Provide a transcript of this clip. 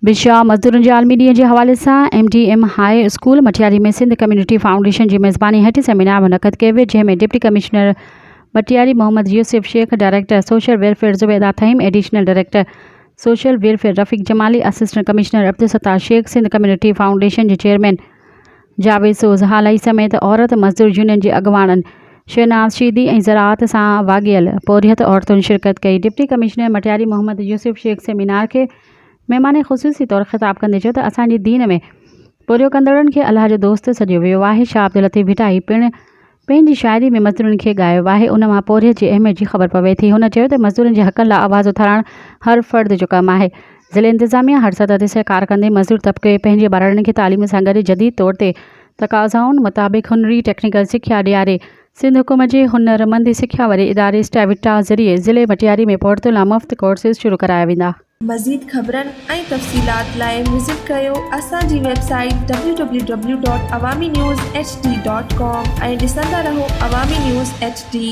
بشيٰ مزدورن جي عالمي ڏينهن جي حوالي سان M D M high school Matiari ۾ Sindh community foundation جي ميزباني هيٺ سيمينار منعقد ڪيو ويو جنهن ۾ deputy commissioner Matiari Muhammad Yousuf Shaikh, director social welfare Zubaida Thaheem, additional director social welfare Rafiq Jamali, assistant commissioner Abdul Sattar Shaikh, Sindh community foundation جي chairman Javed سوز هالائي سميت عورت مزدور يونين جي اڳواڻن شهناز شيدي ۽ زراعت سان واڳيل پورهيت عورتن شرڪت ڪئي. Deputy commissioner Matiari Muhammad Yousuf Shaikh seminar کي مهمان خصوصي طور خطاب ڪندي چيو ته اسان جي دين ۾ پورهيو ڪندڙن کي الله جو دوست سڏيو ويو آهي، شاهه عبداللطيف ڀٽائي پڻ پنهنجي شاعري ۾ مزدورن کي ڳايو آهي، ان مان پورهيت جي اهميت جي خبر پوي ٿي. هن چيو ته مزدورن جي حقن لاء آواز اٿارڻ هر فرد جو ڪم آهي، ضلعي انتظاميا هر سطح تي سهڪار ڪندي مزدور طبقي پنهنجي ٻارڙن کي تعليم سان گڏ جديد طور تي تقاضائن مطابق هنري ٽيڪنيڪل سکيا ڏياري سنڌ حڪومت جي هنرمند سکيا واري اداري اسٽيوٽا ذريعي ضلعي مٽياري ۾ پورهيتن لاء مفت ڪورسز شروع ڪرايا ويندا. مزيد خبرن ۽ تفصيلات لاء وزٽ ڪريو اسان جي website W W W dot Awami news H D dot com ۽ ڏسندا رهو عوامي نيوز ايڇ ڊي.